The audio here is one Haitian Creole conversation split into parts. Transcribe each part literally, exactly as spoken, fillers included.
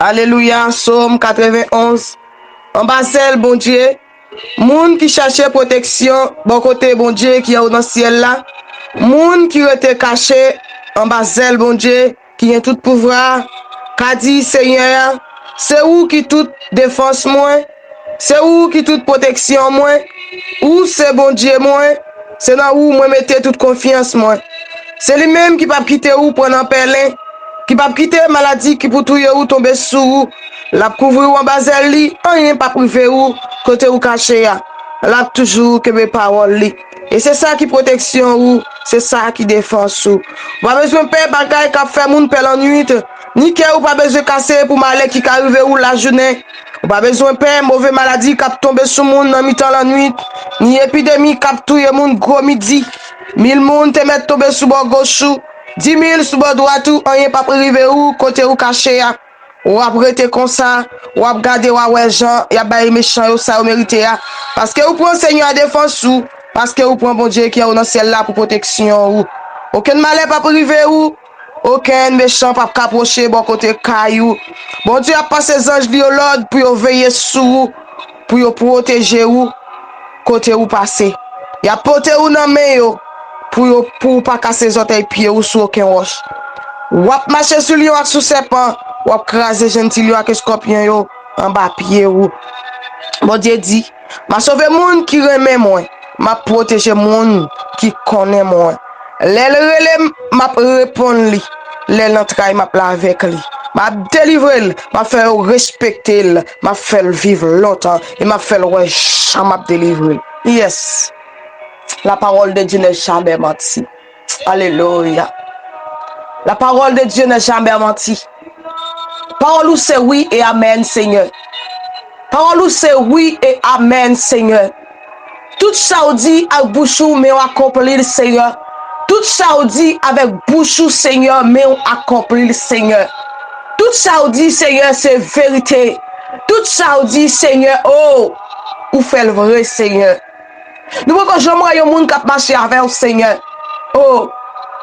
Alelouya, Sòm katrevenn onz. Anba zèl Bondye, moun ki chache pwoteksyon bò kote Bondye ki anwo nan syèl la, moun ki rete kache anba zèl Bondye ki gen tout pouvwa a, ka di Senyè a, se ou ki tout defans mwen, se ou ki tout pwoteksyon mwen, ou se Bondye mwen, se nan ou mwen mete tout konfyans mwen. Se li menm ki p ap kite ou pran nan pèlen, ki p ap kite maladi ki pou touye ou tonbe sou ou. L ap kouvri ou anba zèl li, anyen p ap rive ou kote ou kache a. L ap toujou kenbe pawòl li. E se sa ki pwoteksyon ou, se sa ki defans ou. Ou pa bezwen pè bagay k ap fè moun pè lannwit, ni kè ou pa bezwen kase pou malè ki ka rive ou lajounen. Ou pa bezwen pè move maladi k ap tonbe sou moun nan mitan lannwit, ni epidemi k ap touye moun gwo midi. Mil moun te mèt tonbe sou bò goch ou, di mil sou bò dwat ou, anyen p ap rive ou kote ou kache a. W ap rete konsa, w ap gade, w a wè jan y ap bay mechan yo sa yo merite a. Paske ou pran Senyè a defans ou, paske ou pran Bondye ki anwo nan syèl la pou pwoteksyon ou. Okenn malè p ap rive ou, okenn mechan p ap ka pwoche bò kote kay ou. Bondye ap pase zanj li yo lòd pou yo veye sou ou, pou yo pwoteje ou kote ou pase. Y ap pote ou nan men yo pou yo, pou ou pa kase zòtèy pye ou sou okenn wòch. W ap mache sou lyon ak sou sèpan, w ap kraze jenn ti lyon ak eskòpyon yo anba pye ou. Bondye di, m a sove moun ki renmen mwen, m ap pwoteje moun ki konnen mwen. Lè l rele m, m ap reponn li. Lè l nan tray, m ap la avèk li. M ap delivre l, m ap fè yo respekte l, m ap fè l viv lontan, e m ap fè l wè jan m ap delivre l. Yes. La parole de Dieu n'est jamais menti. Alelouya. La parole de Dieu n'est jamais menti. Pawòl ou se wi e amèn, Senyè. Pawòl ou se wi e amèn, Senyè. Tout sa w di ak bouch ou, men w akonpli l, Senyè. Tout sa w di avèk bouch ou, Senyè, men w akonpli l, Senyè. Tout sa w di, Senyè, se verite. Tout sa w di, Senyè, o, ou fè l vre, Senyè. Nou poko janm wè yon moun k ap mache avè w, Senyè. O,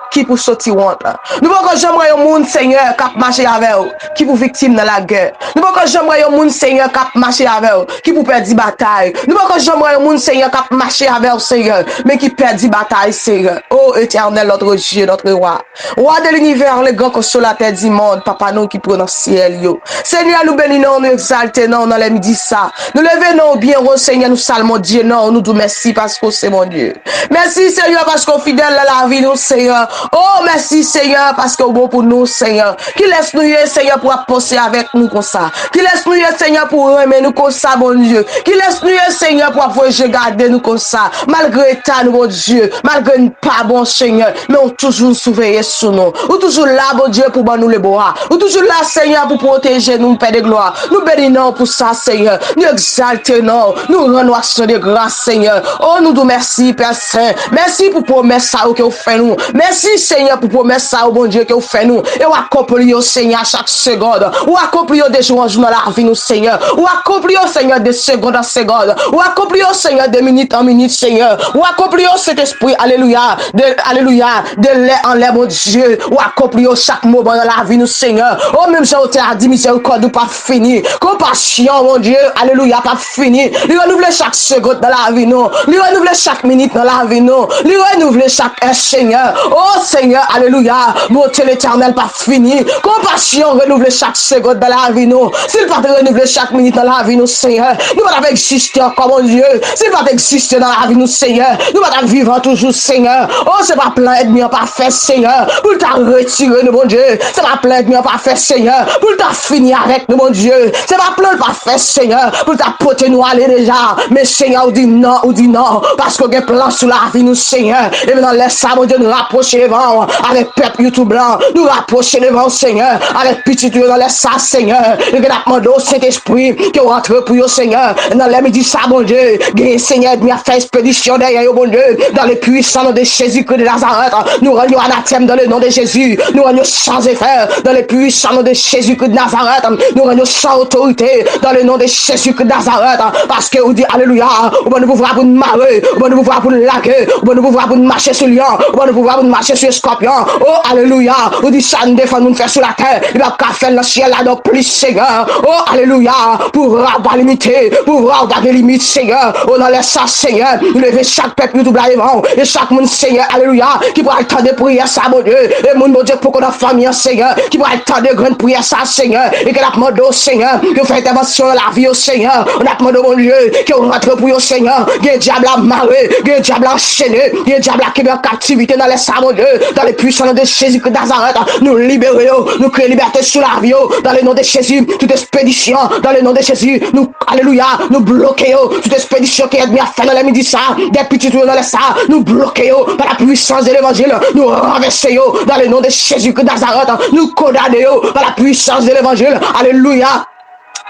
ki pou soti wont. Nou poko janm wè yon moun, Senyè, k ap mache avè w, ki pou viktim nan lagè. Nou poko janm wè yon moun, Senyè, k ap mache avè w, ki pou pèdi batay. Nou poko janm wè yon moun, Senyè, k ap mache avè w, Senyè, men ki pèdi batay, Senyè. O Etènèl, notre Dieu, notre roi. Roi de l'univers, le grand consolateur du monde, Papa nou ki pran nan syèl yo. Senyè, nou beni non w, nou egzalte non w nan lè midi sa. Nou leve non w byen wo, Senyè, nou salmodye non w, nou di w mèsi paske w se Bondye. Mèsi, Senyè, paske w fidèl nan lavi nou, Senyè. O, mèsi, Senyè, paske w bon pou nou, Senyè. Kilès nou ye, Senyè, pou w ap panse avèk nou konsa? Kilès nou ye, Senyè, pou w renmen nou konsa, Bondye? Kilès nou ye, Senyè, pou w ap voye je gade nou konsa? Malgre eta nou, Bondye, malgre n pa bon, Senyè, men ou toujou souveye sou nou. Ou toujou la, Bondye, pou ban nou lebwa. Ou toujou la, Senyè, pou pwoteje nou, Pè de glwa. Nou beni non w pou sa, Senyè. Nou egzalte non w. Nou rann ou aksyon de gras, Senyè. O, nou di w mèsi, Pè Sen. Mèsi pou pwomès sa yo ke w fè nou. Mèsi, Senyè, pou pwomès sa yo, Bondye, ke w fè nou. E w akonpli yo, Senyè, a chak segond. Ou akonpli yo de jou an jou nan lavi nou, Senyè. Ou akonpli yo, Senyè, de segond an segond. Ou akonpli yo, Senyè, de minit an minit, Senyè. Ou akonpli yo, Sentespri, alelouya, de, alelouya, de lè an lè, Bondye. Ou akonpli yo chak moman nan lavi nou, Senyè. O, menm jan w te a di, mizèrikòd ou p ap fini. Konpasyon, Bondye, alelouya, p ap fini. Li renouvle chak segond nan lavi nou. Li renouvle chak minit nan lavi nou. Li renouvle chak è, Senyè. O, Senyè, alelouya, bonte Letènèl p ap fini. Konpasyon renouvle chak segond nan lavi nou. Si l pa t renouvle chak minit nan lavi nou, Senyè, nou pa t ap egziste ankò, Bondye. Si l pa t egziste nan lavi nou, Senyè, nou pa t ap vivan toujou, Senyè. O, se pa plan ènmi an pa fè, Senyè, pou l ta retire nou, Bondye. Se pa plan ènmi an pa fè, Senyè, pou l ta fini avèk nou, Bondye. Se pa plan l pa fè, Senyè, pou l ta pote nou ale deja. Men, Senyè, ou di non, ou di non, paske w gen plan sou lavi nou, Senyè. E nan lè sa, Bondye, nou rapwoche devan w avèk pèp YouTube lan. Nou rapwoche devan w, Senyè, avèk pitit ou yo nan lè sa, Senyè. Yo gen ap mande w, Sentespri, ke w rantre pou yo, Senyè. Nan lè midi sa, Bondye, genyen, Senyè, ènmi ap fè espedisyon dèyè yo, Bondye. Dans le puissant nom de Jésus-Christ de Nazareth, nou rann yo anatèm dans le nom de Jésus. Nou rann yo sans effet dans le puissant nom de Jésus-Christ de Nazareth. Nou rann yo san otorite dans le nom de Jésus-Christ de Nazareth. Paske ou di, alelouya, ou ban nou pouvwa pou n mare, ou ban nou pouvwa pou n lage, ou ban nou pouvwa pou n mache sou lyon, ou ban nou pouvwa pou n mache sou eskòpyon. O, alelouya. Ou di sa n defann moun fè sou latè, li p ap ka fè l nan syèl la, donk plis, Senyè. O, alelouya. Pouvwa w pa limite, pouvwa w pa gen limit, Senyè. O, nan lè sa, Senyè, nou leve chak pèp YouTube la devan w, e chak moun, Senyè, alelouya, ki pral tande priyè sa, Bondye, e moun, Bondye, poko nan fanmi an, Senyè, ki pral tande grenn priyè sa, Senyè, e ke n ap mande w, Senyè, ke w fè entèvansyon nan lavi yo, Senyè. N ap mande w, Bondye, ke w rantre pou yo, Senyè. Gen dyab la mare, gen dyab la anchene, gen dyab la kenbe an kaptivite nan lè sa, Bondye. Dans le puissant nom de Jésus-Christ Nazareth, nou libere yo, nou kreye libète sou lavi yo. Dans le nom de Jésus, tout espedisyon, dans le nom de Jésus, nou, alelouya, nou bloke yo. Tout espedisyon ke ènmi a fè nan lè midi sa, de pitit ou yo nan lè sa, nou bloke yo par la puissance de l'évangile, nou ranvèse yo dans le nom de Jésus-Christ Nazareth, nou kondane yo par la puissance de l'évangile. Alelouya.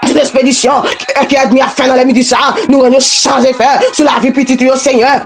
Tout espedisyon ke ènmi a fè nan lè midi sa, nou rann yo san efè sou lavi pitit ou yo, Senyè.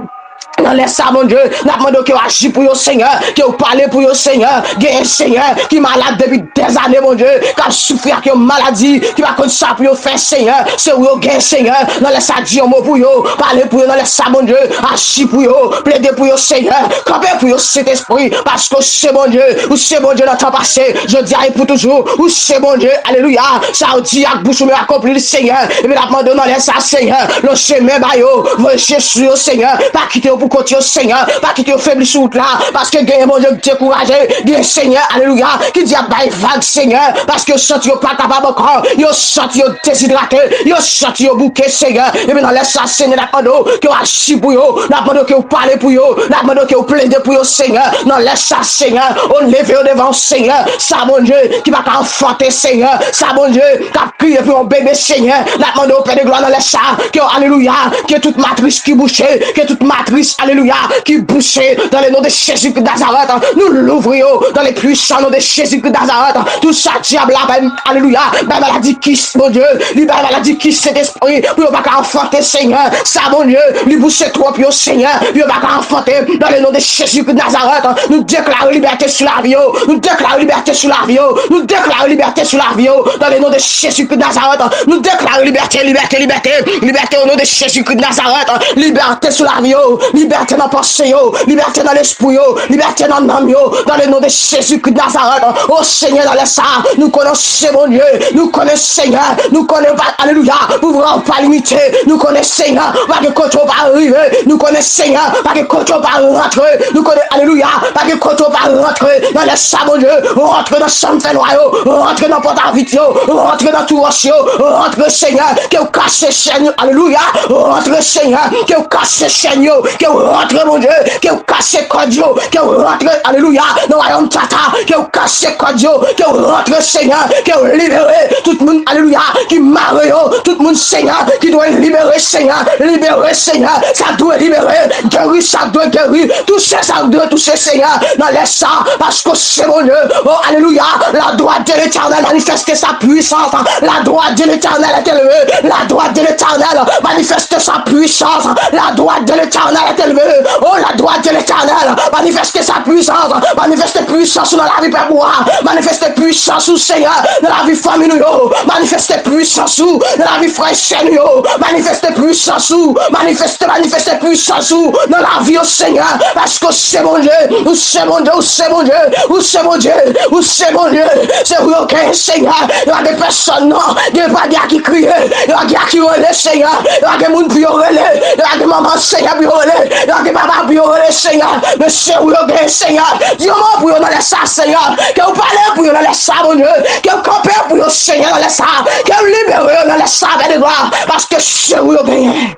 Nan lè sa, Bondye, n ap mande w ke w aji pou yo, Senyè, ke w pale pou yo, Senyè. Genyen, Senyè, ki malad depi dèzane, Bondye, k ap soufri ak yon maladi, ki pa konn sa pou yo fè, Senyè. Se ou yo genyen, Senyè. Nan lè sa, di yon mo pou yo, pale pou yo nan lè sa, Bondye, aji pou yo, plede pou yo, Senyè. Kanpe pou yo, Sentespri, paske w se Bondye, ou se Bondye nan tan pase, jodi a e pou toujou, ou se Bondye, alelouya. Sa w di ak bouch ou, men akonpli l, Senyè. Epi n ap mande w nan lè sa, Senyè, lonje men ba yo, voye je sou yo, Senyè. Pa kite yo pou kont yo, Senyè. Pa kite yo febli sou wout la, paske genyen Bondye ki dekouraje, genyen, Senyè, alelouya, ki di ap bay vag, Senyè, paske yo santi yo pa kapab ankò, yo santi yo dezidrate, yo santi yo bouke, Senyè. Epi nan lè sa, Senyè, n ap mande w ke w aji pou yo, n ap mande w ke w pale pou yo, n ap mande w ke w plede pou yo, Senyè. Nan lè sa, Senyè, o leve yo devan w, Senyè. Sa, Bondye, ki pa ka anfante, Senyè. Sa, Bondye, k ap kriye pou yon bebe, Senyè. N ap mande w, Pè de glwa, nan lè sa, ke, alelouya, ke tout matris ki bouche, ke tout matris, alelouya, ki bouche, dans le nom de Jésus-Christ Nazareth, nou louvri yo dans le puissant nom de Jésus-Christ Nazareth. Tout sa dyab la bay, alelouya, bay maladi kis, Bondye, li bay maladi kis, Sentespri, pou yo pa ka anfante, Senyè. Sa, Bondye, li bouche twonp yo, Senyè, pou yo pa ka anfante, dans le nom de Jésus-Christ Nazareth, nou deklare libète sou lavi yo, nou deklare libète sou lavi yo, nou deklare libète sou lavi yo, dans le nom de Jésus-Christ Nazareth, nou deklare libète, libète, libète, libète au nom de Jésus-Christ Nazareth, libète sou lavi yo, libète nan panse yo, libète nan lespri yo, libète nan nanm yo, dans le nom de Jésus-Christ Nazareth. O Senyè, nan lè sa, nou konnen w se Bondye, nou konnen, Senyè, nou konnen w pa, alelouya, pouvwa w pa limite, nou konnen, Senyè, pa gen kote w pa rive, nou konnen, Senyè, pa gen kote w pa rantre, nou konnen, alelouya, pa gen kote w pa rantre, nan lè sa, Bondye, rantre nan chanm fènwa yo, rantre nan pòt a vit yo, rantre nan twou wòch yo, rantre, Senyè, ke w kase chèn yo, alelouya, rantre, Senyè, ke w kase chèn yo, ke w rantre, Bondye, ke w kase kòd yo, ke w rantre, alelouya, nan wayòm tata, ke w kase kòd yo, ke w rantre, Senyè, ke w libere tout moun, alelouya, ki mare yo, tout moun, Senyè, ki dwe libere, Senyè, libere, Senyè, sa dwe libere, geri sa dwe geri, touche sa dwe touche, Senyè, nan lè sa, paske w se Bondye, o, alelouya, la droite de l'Éternel manifeste sa puissance, la droite de l'Éternel est élevée, la droite de l'Éternel manifeste sa puissance, la droite de l'Éternel est élevée, oh, la droite de l'Éternel manifeste sa puissance, manifeste puissance nan lavi pèp ou a, manifeste puissance ou, Senyè, nan lavi fanmi nou yo, manifeste puissance ou nan lavi frè e sè nou yo, manifeste puissance ou, manifeste, manifeste puissance ou nan lavi yo, Senyè, paske w se Bondye, ou se Bondye, ou se Bondye, ou se Bondye, ou se Bondye, se ou yo genyen, Senyè, yo pa gen pèsòn non, gen pa gen a ki kriye, yo pa gen a ki rele, Senyè, yo pa gen moun pou yo rele, yo pa gen manman, Senyè, pou yo rele, yo pa gen papa pou yo rele, Senyè, men se ou yo genyen, Senyè, di yon mo pou yo nan lè sa, Senyè, ke w pale pou yo nan lè sa, Bondye, ke w kanpe pou yo, Senyè, nan lè sa, ke w libere yo nan lè sa, Pè de glwa, paske se ou yo genyen.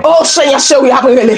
O Senyè, se ou y ap rele.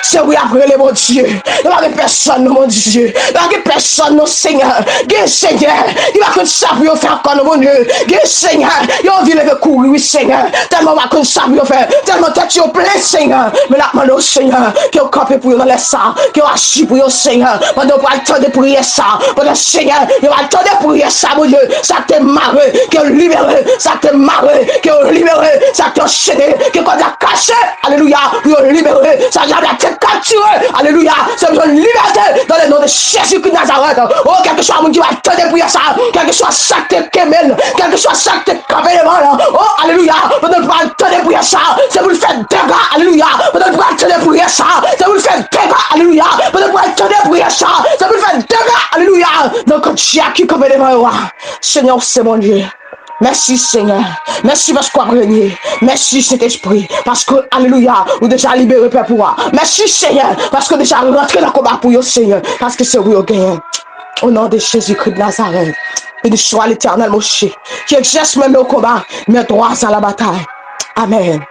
Se ou y ap rele, Bondye. Yo pa gen pèsòn non, Bondye. Yo pa gen pèsòn non, Senyè. Gen Senyè ki pa konn sa pou yo fè ankò non, Bondye. Gen Senyè, yo anvi leve kouri, wi, Senyè. Tèlman yo pa konn sa pou yo fè. Tèlman tèt yo plen, Senyè. Men n ap mande w, Senyè, ke w kanpe pou yo nan lè sa. Ke w aji pou yo, Senyè. Pandan yo pral tande priyè sa. Pandan, Senyè, yo pral tande priyè sa, Bondye. Sa k te mare, ke w libere. Sa k te mare, ke w libere. Sa k te anchene, ke kòd la kase. Alelouya. Pou yo libere. Sa dyab la te kaptire. Alelouya. Se pou yo libète dans le nom de Jésus-Christ Nazareth. O, kèlkeswa moun ki va tande priyè sa, kèlkeswa sa k te kenbe l, kèlkeswa sa k te kanpe devan l, o, alelouya, pandan l pral tande priyè sa, se pou l fè dega, alelouya, pandan l pral tande priyè sa, se pou l fè dega, alelouya, pandan l Ay, tande priyè sa. Fè pou fè dega. Alelouya. Nan kont chak ki kanpe devan yo a. Senyè, ou se Bondye. Mèsi, Senyè. Mèsi paske w ap renye. Mèsi, Sentespri. Paske, alelouya, ou deja libere pèp ou a. Mèsi, Senyè. Paske ou deja rantre nan konba pou yo, Senyè. Paske se ou yo genyen. O non de Jezi Kris Nazarèt. Beni swa Letènèl Moshe, ki egzèse menm le konba, men dwa a la batay. Amèn.